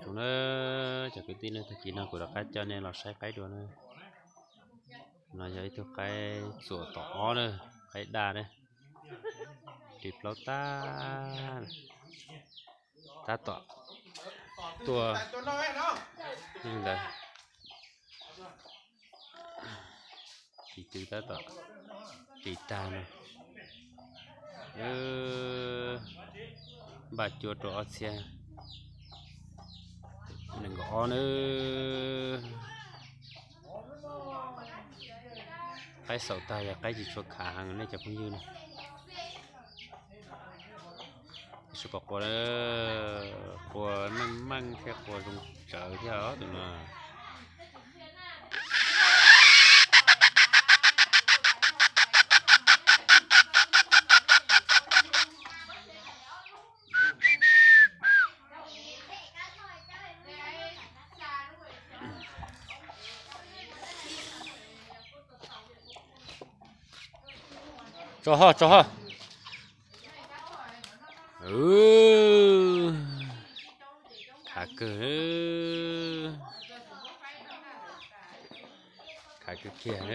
Zoo na, cov kwv tij na, tag kis no kuv rov qab coj nej los saib qaib dua na. No yog ib tug qaib txuam tom ob na, qaib daj na, ris plaub tag, tab tom tuaj ntawd. Ris tw tab tom ris tag no. Npaj cua rau ob txhiab nees nkaum ob na. Qaib xaum tag yog qaib tsis tshua khav heev nej cov phooj ywg na. Tab sis quas quas, quas meej meej thiab quas zoo tsawv thiab os tus no. Tso ho, tso ho. Khav kawg, khav kawg kiag.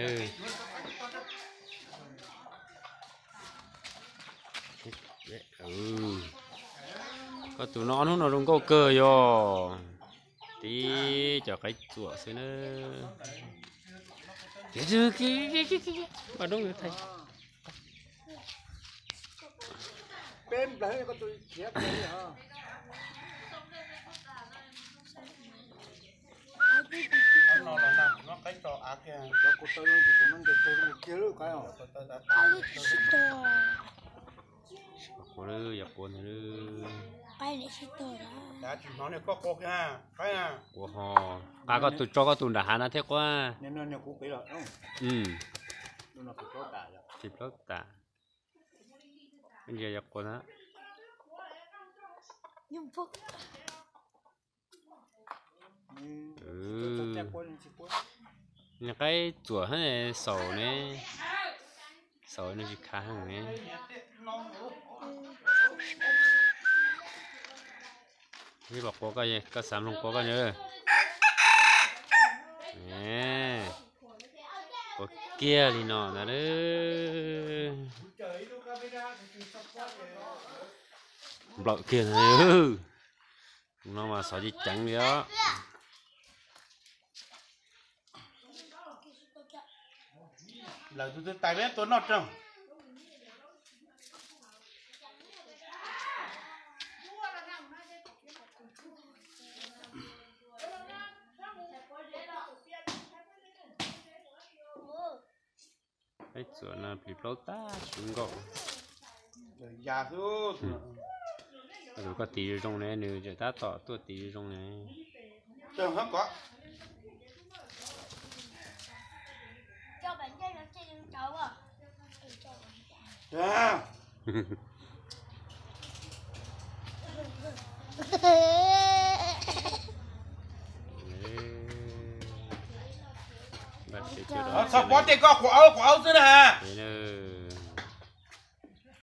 Koj tus no ob hnub no zoo nkauj kawg yog. Tib cov qaib txuam xwb na. Quas, yog quas ntag. Quas ho, nqa koj tus, tso koj tus nram hav no thiab quas. Tsis plaub tas. Ntsia yog quas na. Nws qaib txuam xaum ne, xaum nws tsis khav heev ne. Ib los quas koj, koj xav mloog quas koj na. Quas kiag li no ntag. Nplawm kiag no. No mas xov ceev ceev li os. Lawv tus twg tais peb tua noj roog. Peb txuam no plis plaub tag tsis nkauj. Tus koj tis zoo zoo ne, nws tseem tab tom tuaj tis zoo zoo ne. Txhob pov tej koj quav aub quav aub xwb na.